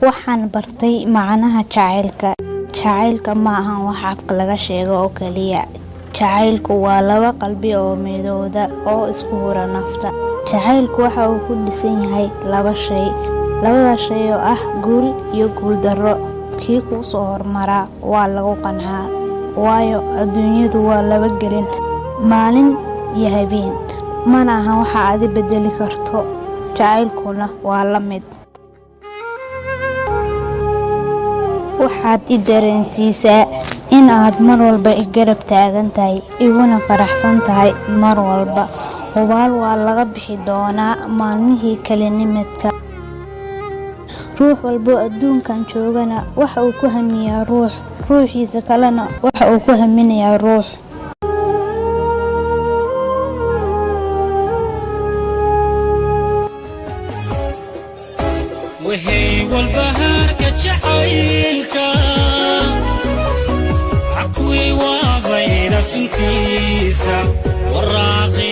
Waxaan bartay macnaha jacaylka. Jacaylka ma ahan wax afka laga sheego oo kaliya. Jacaylku waa laba qalbi oo midowda oo isku hura nafta. Jacaylku waxa uu ku dhisan yahay laba shay. Labada shay oo ah guul iyo guul darro. Kii kuu soo hormaraa waa lagu qancaa. Waayo adduunyadu waa laba gelin, maalin iyo habeen. Mana ahan waxa aad bedeli karto. Jacaylkuna waa la mid. Waxaad i dareensiisaa in aad mar walba i garab taagan tahay, iguna faraxsan tahay mar walba. Hubaal waa laga bixi doonaa maalmihii kalinimadka. Ruux walbo adduunkan joogana waxa uu ku hamiyaa ruux, ruuxiisa kalena waxa uu ku haminayaa ruux. Wahey walbahaarka jacaylka cakuwii waabayda suntiisa waraaqi.